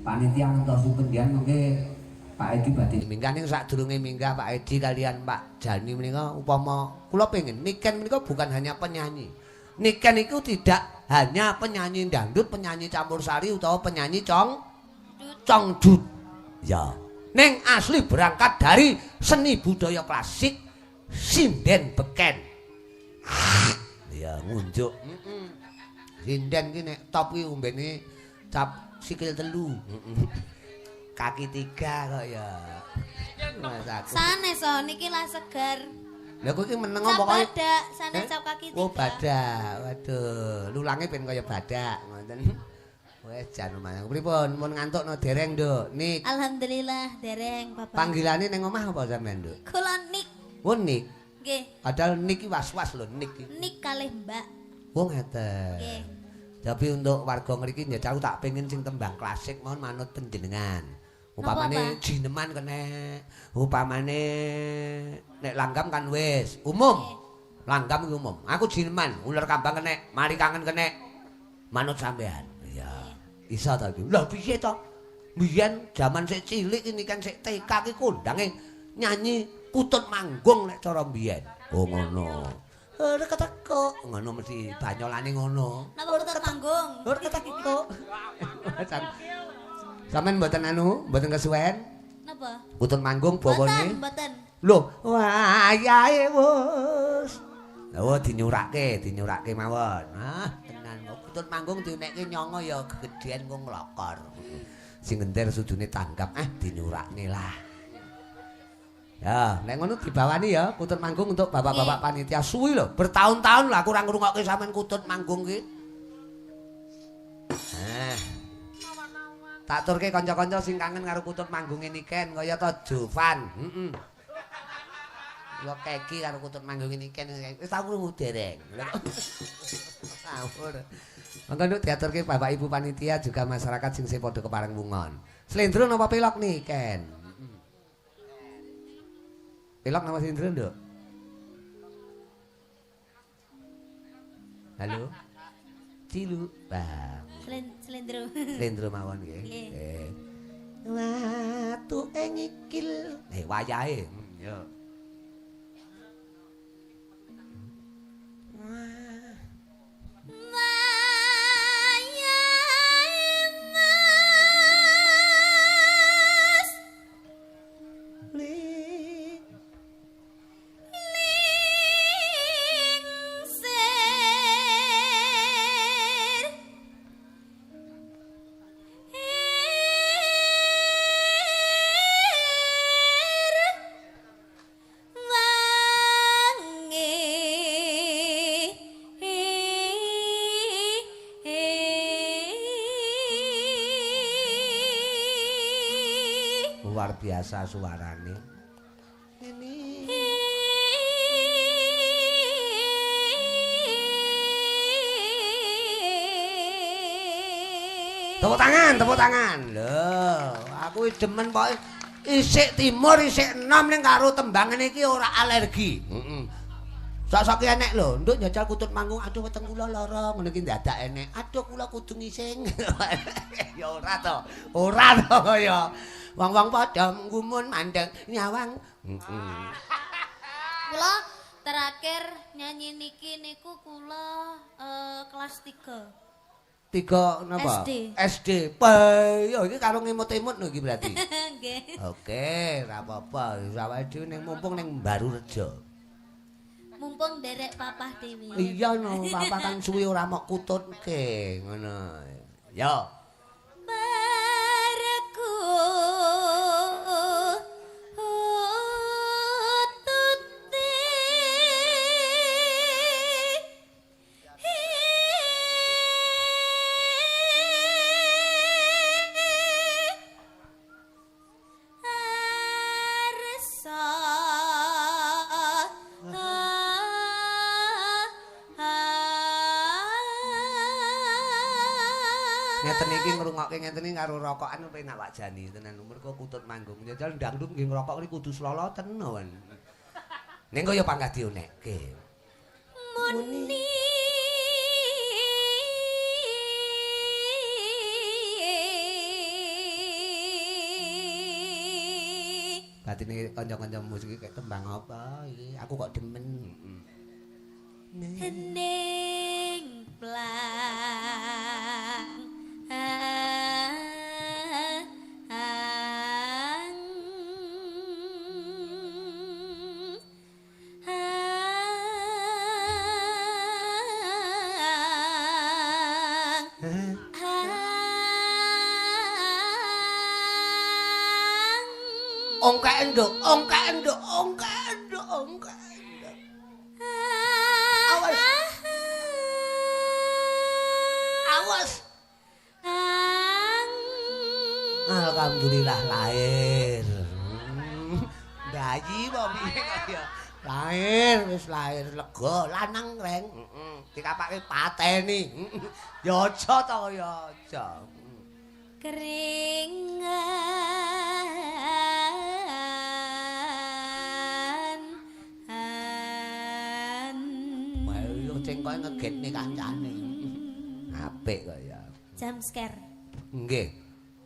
Panitia ngentosi pendian mengke Pak Edi badhe minggah ning sadurunge minggah Pak Edi kalian Pak Jani menika upama kula pengin Niken menika bukan hanya penyanyi. Niken itu tidak hanya penyanyi dangdut, penyanyi campur sari utawa penyanyi congdut. Ya. Ning asli berangkat dari seni budaya klasik sinden beken. Ya ngunjuk. Heeh. Sinden ki nek top ki ombene cap sikil 3. Heeh. Kaki 3 kok ya. Mas aku. Sanes oh niki lah segar. Lah kowe iki meneng Cap pokoke. badak, sanes cap kaki 3. Oh badak. Waduh, lulange ben kaya badak ngoten. Wes jan lumayan. Pripun mun ngantukno dereng, Nduk? Nik. Alhamdulillah dereng Bapak. Panggilane ning omah apa sampean, Nduk? Kula Nik. Oh Nik. Nggih. Padahal Nik ki was-was lho Nik ki. Nik kalih Mbak. Oh ngeten. Nggih. Tapi untuk warga ngriki njajal aku tak pengen sing tembang klasik mohon manut panjenengan. Upamane jineman kene, upamane nek langgam kan wis umum. Langgam iki umum. Aku jineman, uler kambang kene, mari kangen kene. Manut sampean. Iya. Iso ta iki? Lah piye to? Biyen jaman sik cilik ini kan sik TK ki kondange nyanyi kutut manggung nek cara biyen. Oh ngono. Ora keteko, ngono mesti banyolane ngono. Napa kutut manggung? Ora keteko. Sampeyan mboten anu, mboten kesuwen? Napa? Kutut manggung bawane. Mboten, mboten. Lho, wayahe wis. Oh dinyurake, dinyurake mawon. Ah, tenan kok kutut manggung diunekke nyongo ya gegedean kok nglokor. Sing ngenter sudune tanggap, ah dinyurakne lah. Ya, nek ngono dibawani ya kutut manggung untuk bapak-bapak panitia suwi lho, bertahun-tahun lah kurang ngrungokke sampean kutut manggung ki. Nah. Tak turke kanca-kanca sing kangen karo kutut manggunge Niken kaya ta Jovan. Heeh. Kula keki karo kutut manggunge Niken wis tau krungu dereng. Ngawur. Monggo nduk diaturke bapak ibu panitia juga masyarakat sing padha kepareng wungon. Slendro napa pelok Niken? Pelok napa slendro, Nduk? Halo. Cilu, Bang. Slendro. Slendro mawon nggih. Nggih. Watu ing ikil. Wayahe. Yo. Wayahe Mas. Lingsir. Wangi. Luar biasa suarane. Ini tepuk tangan, tepuk tangan. Lho, aku demen pokoke isik timur, isik enom ning karo tembangane iki ora alergi. Heeh. Sok-sok enek lho, nduk njajal kutut manggung, aduh weteng kula lara, ngono iki ndadak enek. Aduh kula kudu ngising. Ya ora to. Ora to kaya wong-wong padha nggumun mandeng nyawang. Heeh. Kula terakhir nyanyi niki niku kula kelas 3. 3 napa? SD. SD. Yo iki karo ngemut-emut lho iki berarti. Nggih. Oke, ora apa-apa. Awake dhewe ning mumpung ning Barurejo. Mumpung nderek papah dhewe. Iya no, papa kan suwi ora mok kututke ngono. Yo. Bareku utute arsa. Ngeten iki ngrungokke ngeten iki karo rokokan penak Pak Jani tenan mergo kutut manggung. Jajal dangdut nggih ngrokok iki kudu sloloten no. Ning kaya panggah dionekke. Muni Batine kanca-kanca musik iki kayak tembang apa iki? Aku kok demen. Hening plang Ongkek nduk, ongkek nduk, ongkek nduk, ongkek nduk. Awas. Awas. Alhamdulillah lahir. Bayi apa piye kaya lahir wis lahir lega lanang reng. Heeh. Dikapake pateni. Ya aja to ya aja. Keringan Wah, yo cengkoke ngegetne kancane. Apik kok ya. Jump scare. Nggih.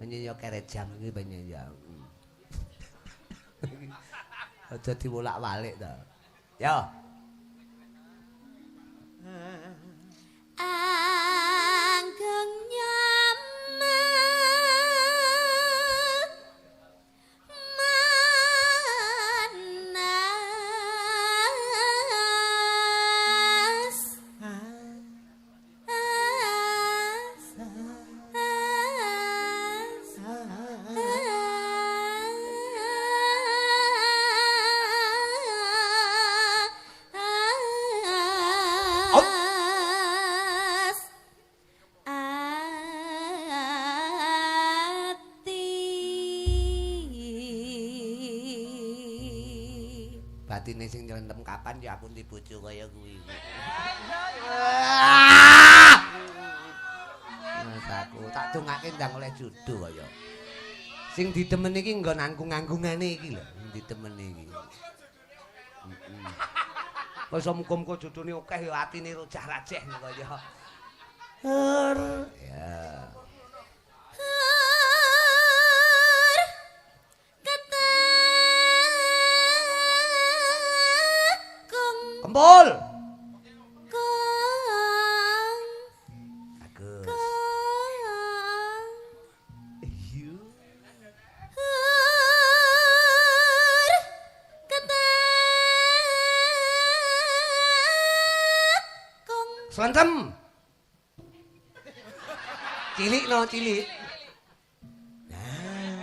Penyen yo kere jam iki penyen ya. Aja diwolak-walik to. Yo. Anggung nyaman manas as as as ati. Batine sing nylentem kapan ya aku ndi bojo kaya kuwi. Mas aku tak dongake ndang oleh jodoh kaya. Sing didemen iki nggon anggung-anggungane iki lho, sing didemen iki. Heeh. Wis muga-muga jodone akeh ya atine rojah-rajeh kaya. Her. Ya. Hur ketekung Kempul. kong Bagus. kong Iya. Hur ketekung Slentem. Cilik no, cilik. Nah.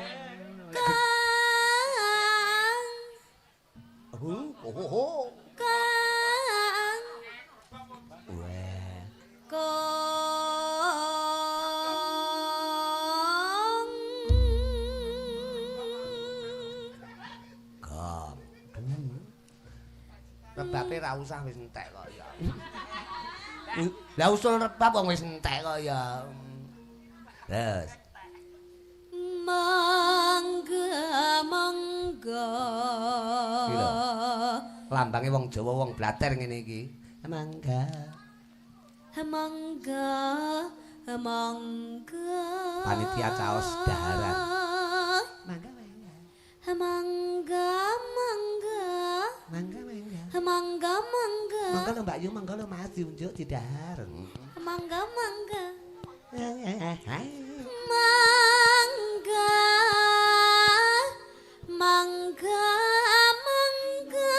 kang Oh, oh, oh. kang Wah. kong Gong. Rebabe ra usah wis entek kok ya. Lah usul rebab wong wis entek kok ya. Terus. Mangga mangga. Iki lho. Lambange wong Jawa wong blater ngene iki. Mangga. Mangga mangga. Panitia caos daharan. Mangga mangga. Mangga mangga. Mangga mangga. Mangga mangga. Mangga lho Mbak Yu, mangga lho Mas diunjuk didahar. Mangga mangga. Mangga mangga mangga.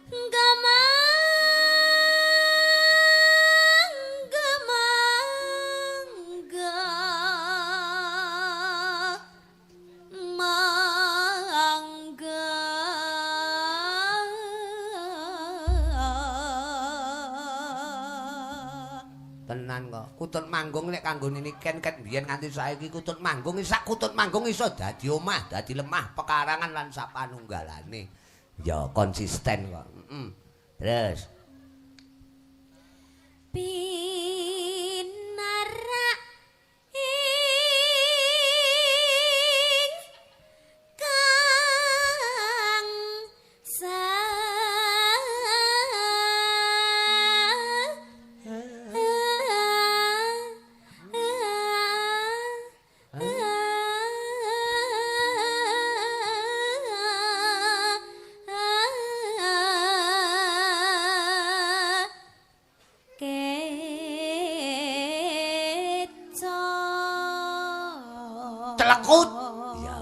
Mangga mangga mangga. Mangga. Tenan kok. Kutut manggung nek kanggo niken ket biyen nganti saiki kutut manggung sak kutut manggung iso dadi omah, dadi lemah, pekarangan lan sapanunggalane. Ya konsisten kok. Heeh. Terus Pinarak ing kang sa Keca. Celekut. Ya,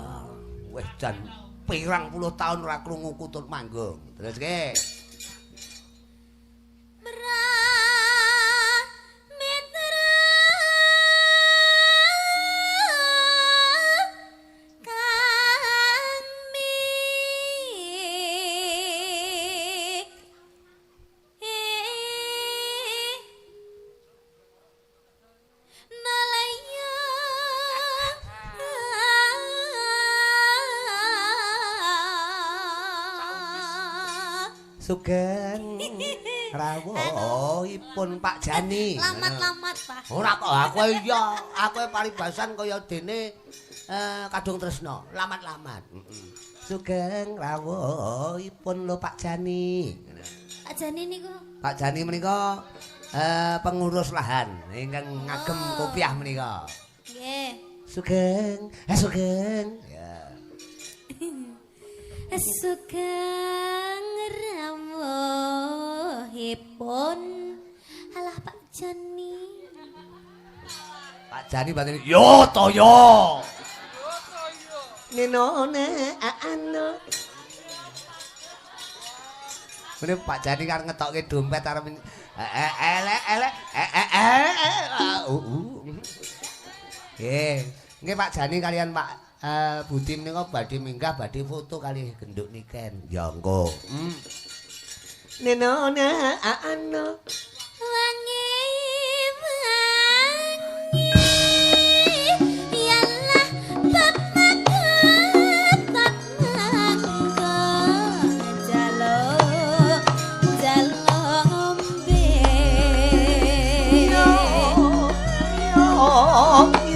wis jan pirang puluh tahun ora krungu kutut manggung. Terus ke. Sugeng rawuhipun Pak Jani. Lamat-lamat, Pak. Ora kok aku iya, aku paribasan kaya dene Kadung Tresna, lamat-lamat. Sugeng rawuhipun lho Pak Jani. Pak Jani niku. Pak Jani menika pengurus lahan ingkang ngagem kopiah menika. Nggih. Sugeng, sugeng. Ya. Sugeng rawuhipun alah Pak Jani. Pak Jani batine yo to yo. Nenone anu. Mene Pak Jani kan ngetokke dompet arep elek elek Nggih. Nggih Pak Jani kalian Pak Budi menika badhe minggah badhe foto kalih genduk niken. Ya engko. Nenone anu wangi wangi yalah bapak ketat mangga jalo jalo ombe yo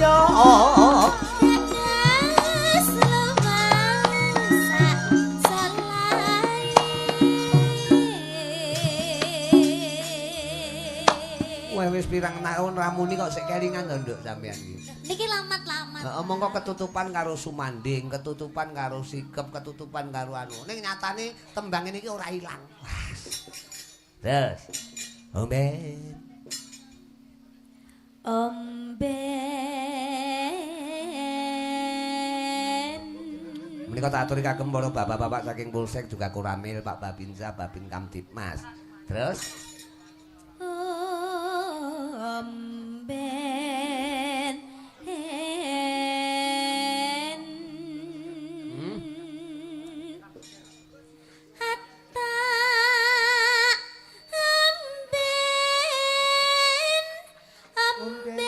yo yo. Wis pirang taun ramuni kok sik kelingan to nduk sampean iki. Niki lamat-lamat. Heeh, mongko ketutupan karo sumanding, ketutupan karo sikep, ketutupan karo anu. Ning nyatane tembang ini iki ora ilang. Terus. Omben. Omben. Menika tak aturi kagem para bapak-bapak saking Polsek juga Koramil, Pak Babinsa, Babin Kamtibmas. Terus Omben hatta amben amben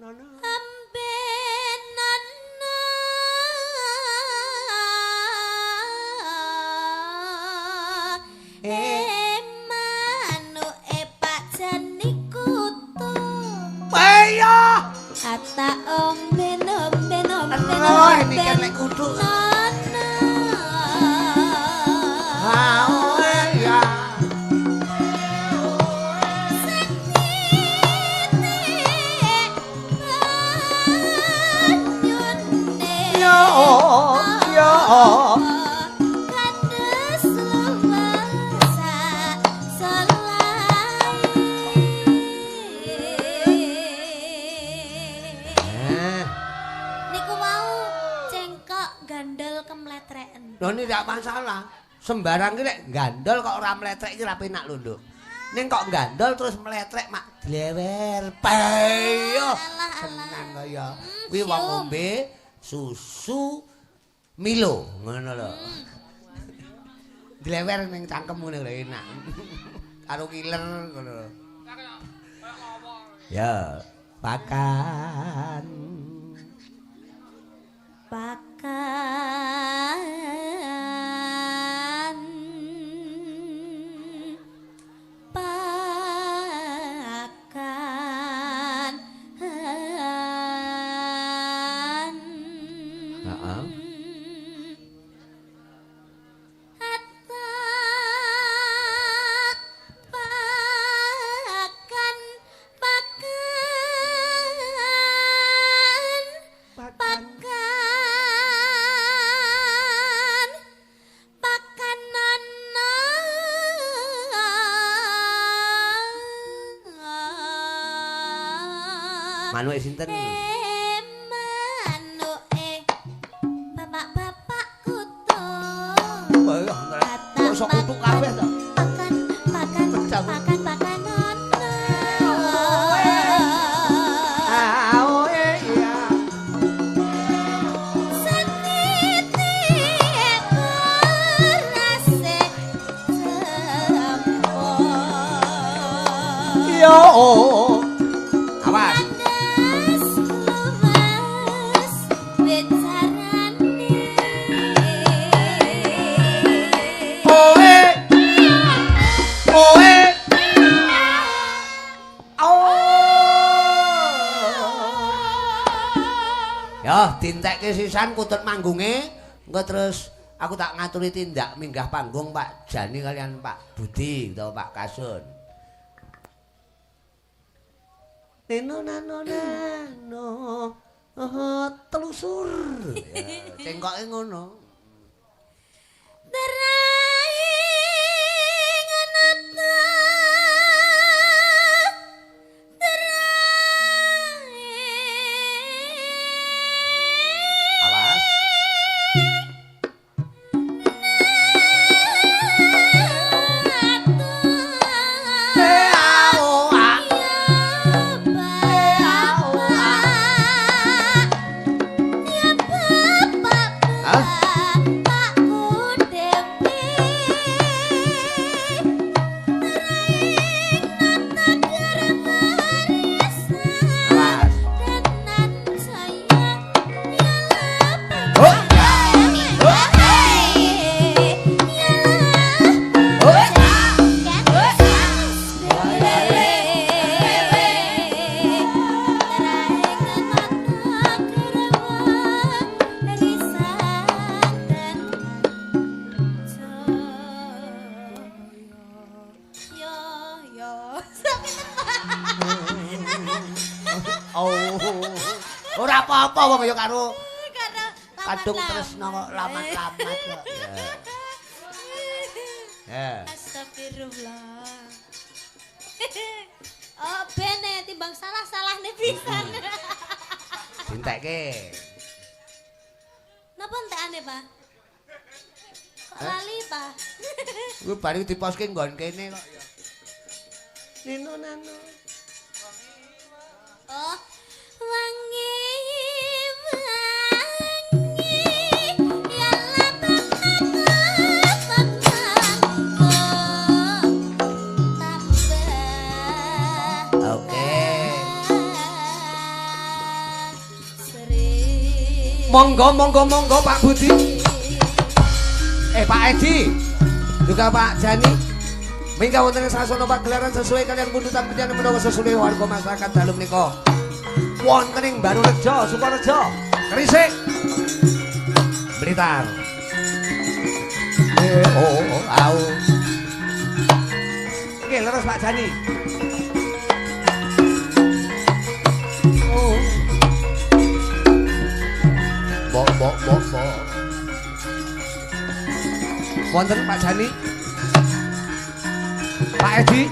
nono amben nana Ata omben omben omben omben niki nek kudu nana. Ya. Yo yo. Lho ini ndak masalah. Sembarang ki nek gandol kok ora mletrek iki ora penak lho, Nduk. Ning kok gandol terus mletrek mak dlewer. Payo. Seneng kaya kuwi wong ngombe susu Milo ngono lho. Dlewer ning cangkem ngene lho enak. Karo killer ngono lho. Ya, pakan. Pakan pakan. Heeh. Hatta pakan pakan pakan. Manuke sinten? Manuke bapak-bapak kutu. Kok iso kutu kabeh to? Pakan pakan pakan pakan ana. Aoe iya. Setitik berase sempon. Yo. Awas. Landas luwes bicarane. Oe. Oe. Oh. Ya, dintekke sisan kutut manggunge, engko terus aku tak ngaturi tindak minggah panggung Pak Jani kalian Pak Budi utawa Pak Kasun. Neno nano nano telusur. Ya, cengkoke ngono. Teraing anata teraing. Awas. Awas. Oh. Ora apa-apa wong ya karo kadung tresno kok lamat-lamat kok. Ya. Astagfirullah. Oh, bene timbang salah-salahne pisan. Dintekke. Napa entekane, Pak? Kok lali, Pak? Kuwi bari diposke nggon kene kok ya. Nino nano. Oh, wangi wangi ya tambah. Oke. Sering. Monggo monggo monggo Pak Budi. Pak Edi. Juga Pak Jani. Minggah wonten ing sasana pagelaran sesuai kalian pundutan panjenengan menawa sesuai warga masyarakat dalu menika. Wonten ing Barurejo, Sukorejo, Gresik, Blitar. Oh, au. Nggih, leres Pak Jani. Oh. Bok bok bok bok. Wonten Pak Jani. Pak Edi.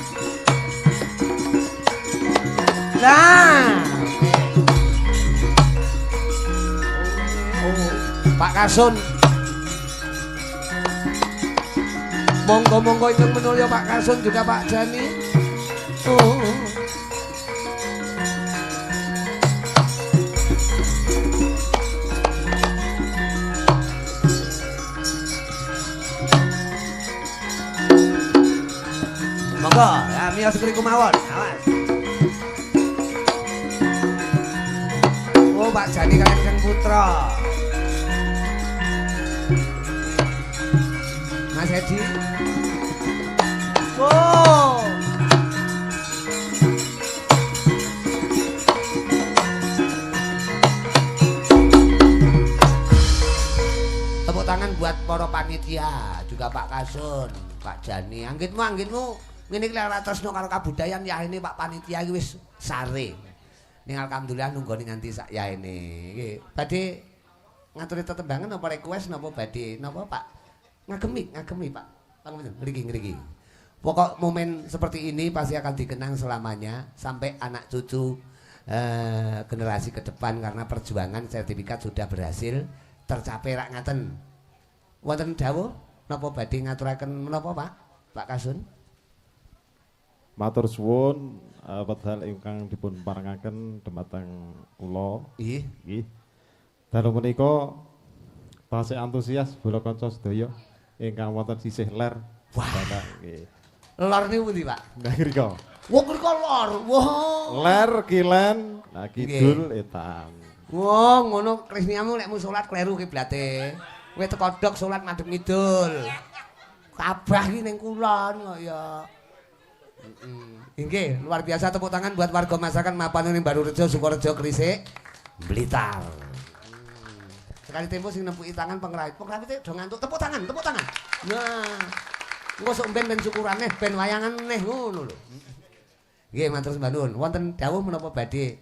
Nah. Oh, Pak Kasun. Monggo-monggo ingkang menulya Pak Kasun juga Pak Jani. Oh. Monggo, ya miyos mriku mawon. Awas. Oh, Pak Jani kalian Kang Putra. Mas Edi. Wow. Tepuk tangan buat para panitia, juga Pak Kasun, Pak Jani. Anggitmu, anggitmu. Ngene iki lek ora tresno karo kabudayan yahene Pak panitia iki wis sare. Ning alhamdulillah nunggone nganti sak yahene. Nggih, badhe ngaturi tetembangan napa request napa badhe napa Pak? Ngagemi, ngagemi Pak. Pangapunten, ngriki ngriki. Pokok momen seperti ini pasti akan dikenang selamanya sampai anak cucu. generasi ke depan karena perjuangan sertifikat sudah berhasil tercapai rak ngaten. Wonten dawuh napa badhe ngaturaken menapa Pak? Pak Kasun? Matur suwun wedal ingkang dipun parengaken dumateng kula. Nggih. Nggih. Dalu menika tasih antusias bala kanca sedaya ingkang wonten sisih ler. Wah. Nggih. Lor niku pundi, Pak? Nah mriko. Wah, mriko lor. Wah. Ler kilen, nah kidul etan. Wah, ngono krisniamu lek mu salat kleru kiblate. Kowe teko dok salat madhep ngidul. Kabah iki ning kulon kok ya. Nggih, luar biasa tepuk tangan buat warga masyarakat mapan ning Barurejo, Sukorejo, Gresik, Blitar. Sekali tempo sing nempuki tangan pengrawit. Pengrawite do ngantuk, tepuk tangan, tepuk tangan. Nah. Engko sok ben ben syukurane ben wayangan neh ngono lho. Nggih, matur sembah nuwun. Wonten dawuh menapa badhe?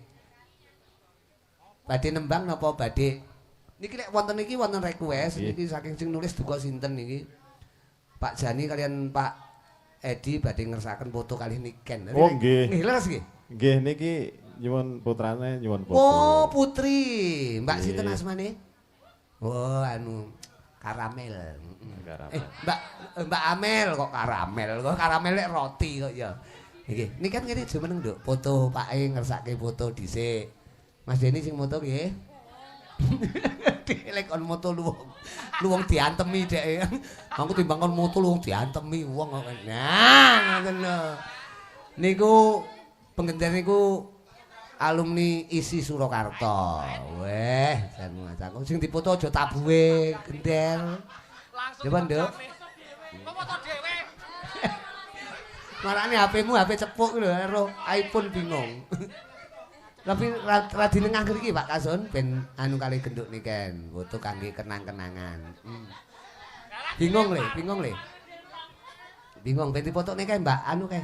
Badhe nembang napa badhe? Niki lek wonten niki wonten request niki saking sing nulis duka sinten niki? Pak Jani kalian Pak Edi badhe ngersakaken foto kalih Niken. Oh nggih. Nggih leres nggih. Nggih niki nyuwun putrane nyuwun foto. Oh, putri. Mbak sinten asmane? Oh, anu Karamel. Karamel. Mbak Amel kok karamel. Kok karamel lek roti kok ya. Nggih. Niki kan ngene jumeneng, Nduk. Foto pake ngersake foto dhisik. Mas Deni sing moto nggih. Lek kon moto luwung diantemi dhek. Aku timbang kon moto luwung diantemi wong kok. Nah, ngoten lho. Niku penggender niku alumni ISI Surakarta. Weh, jan macaku sing dipoto aja tabuhe gender. Coba, Nduk. Kok moto dhewe? Marane HP-mu HP cepuk lho, karo iPhone bingung. Tapi radi nengah ngriki Pak Kasun ben anu kali genduk niken, foto kangge kenang-kenangan. Bingung le, bingung le. Bingung ben dipotokne kae Mbak anu kae.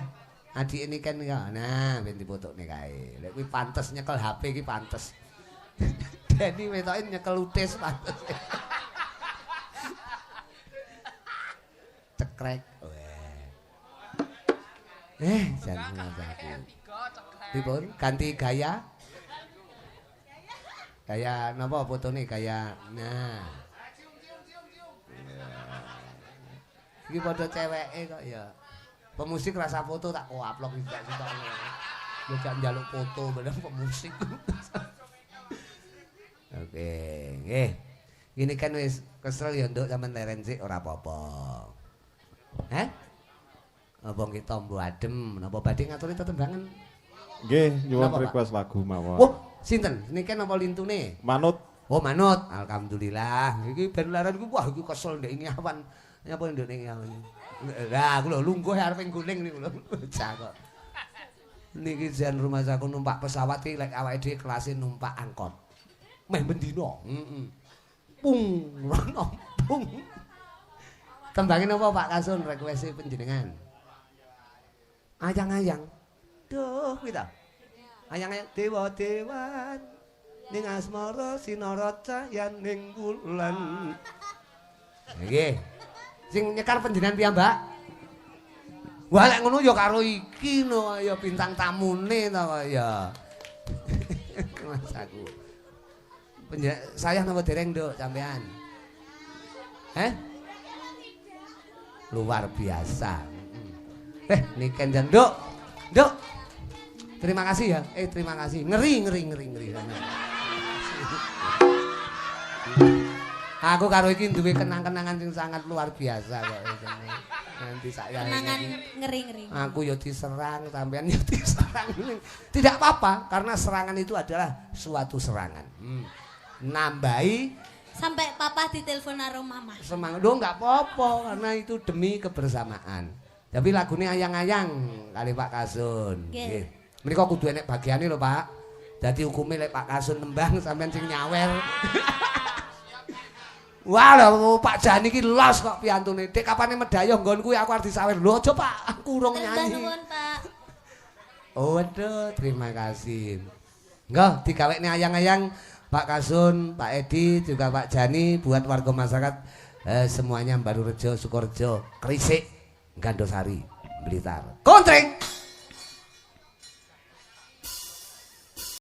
Adike niken ya. Nah, ben dipotokne kae. Lek kuwi pantes nyekel HP iki pantes. Deni wetoke nyekel utis pantes. Cekrek. Weh. Jan aku. Dipun ganti gaya. Gaya napa fotone gaya. Nah. Iki padha ceweke kok ya. Pemusik rasa foto tak koaplok iki gak sitok. Bocah njaluk foto bareng pemusik. Oke, nggih. Ngene kan wis kesel ya nduk sampean leren sik ora apa-apa. Heh? Apa nggih tombo adem napa badhe ngaturi tetembangan? Nggih, nyuwun request lagu mawon. Wah, sinten? Niken napa lintune? Manut. Oh, manut. Alhamdulillah. Iki ben leren ku wah iki kesel ndek iki awan. Nyapa ndek ning awan. Lah aku lho lungguh arep guling niku lho. Bocah kok. Niki jan rumahsaku numpak pesawat iki lek awake dhewe kelase numpak angkot. Meh bendina. Heeh. Pung, rono pung. Tembange napa Pak Kasun request panjenengan? Ayang-ayang. Duh, kuwi ta. Ayang-ayang dewa-dewan ning asmara sinara cahyaning wulan. Nggih. Sing nyekar panjenengan piyambak. Wah, lek ngono ya karo iki no ya bintang tamune ta kok ya. Mas aku. Saya napa dereng, Nduk, sampean? Heh? Luar biasa. Niken jan, Nduk. Nduk. Terima kasih ya. Terima kasih. Ngeri ngeri ngeri ngeri. Aku karo iki duwe kenang-kenangan sing sangat luar biasa kok. Nanti saya kenangan ngeri-ngeri. Aku ya diserang, sampean ya diserang. Tidak apa-apa karena serangan itu adalah suatu serangan. Nambahi sampai papa ditelepon karo mama. Semangat. Lho enggak apa-apa karena itu demi kebersamaan. Tapi lagune ayang-ayang kali Pak Kasun. Nggih. Menika kudu enek bagiane lho, Pak. Dadi hukume lek Pak Kasun nembang sampean sing nyawer. Wah, lho Pak Jani iki los kok piantune. Dek kapane medayoh nggon kuwi aku arep disawer. Lho aja Pak, aku urung nyanyi. Nuwun, Pak. Oh, aduh, terima kasih. Nggih, digawekne ayang-ayang Pak Kasun, Pak Edi, juga Pak Jani buat warga masyarakat semuanya Barurejo, Sukorejo, Krisik, Gandosari, Blitar. Kontreng.